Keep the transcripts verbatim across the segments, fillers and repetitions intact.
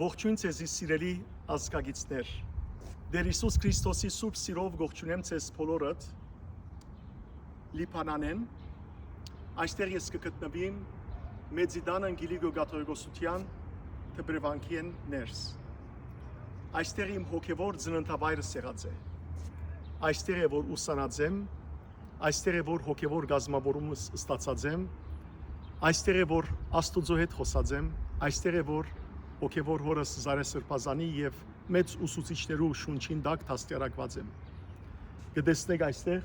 Ողջոյն ձեզի, սիրելի ազգագիցներ։ Տէր Յիսուս Քրիստոսի սուրբ սիրով կողջունեմ ձեզ բոլորդ Լիբանանէն։ Այստեղ ես կը գտնուիմ Մեծի տան Անգելիկոյ կաթողիկոսութեան դպրեվանքին ներս։ Այստեղ իմ հոգեվոր ծննդավայրս եղած է։ Այստեղ է, որ ուսանած եմ, այստեղ է, որ հոգեվոր կազմավորումս ստացած եմ, այստեղ է, որ Աստուծոյ հետ խօսած եմ, այստեղ է, որ հոգեվոր հօրս Զարե Սրբազանի եւ մեծ ուսուցիչներու շունչին տակ դաստիարակուած եմ։ Կը տեսնէք այստեղ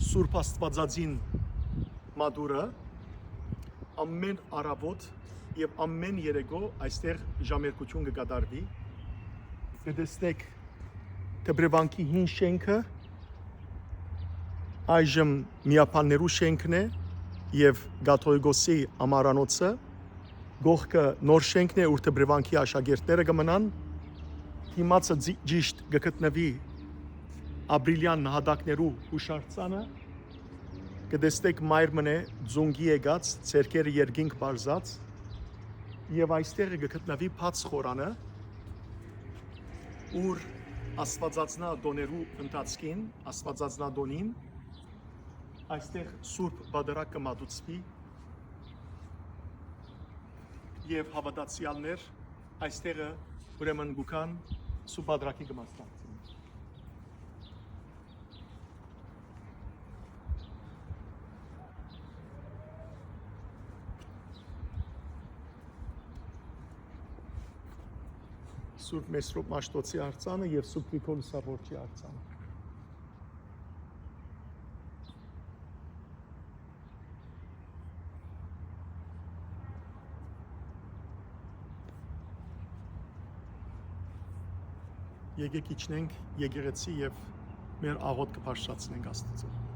Սուրբ Աստուածածին մատուրը, ամէն առաւօտ եւ ամէն երեկո այստեղ ժամերգութիւն կը կատարուի։ Կը տեսնէք դպրեվանքի հին շենքը, այժմ միաբաններու շենքն է եւ կաթողիկոսի ամարանոցը, կողքը նոր շենքն է, ուր դպրեվանքի աշակերտները կը մնան, դիմացը ջի-, ճիշտ կը գտնուի ապրիլեան նահատակներու յուշարձանը, կը տեսնէք մայր մնէ ձունկի եկած, ձեռքերը երկինք պարզած, եւ այստեղ կը գտնուի բաց խորանը, ուր Աստուածածնայ տօներու ընթացքին, Աստուածածնայ տօնին, այստեղ Սուրբ Պատարագ կը մատուցուի եւ հաւատացեալներ այստեղը ուրեմն կու գան Սուրբ Պատարագի կը մասնակցին։ Սուրբ Մեսրոպ Մաշտոցի արձանը եւ Սուրբ Գրիգոր Լուսավորչի արձանը։ Եկեք իջնենք եկեղեցի եւ մեր աղօթքը բարձրացնենք Աստուծոյ։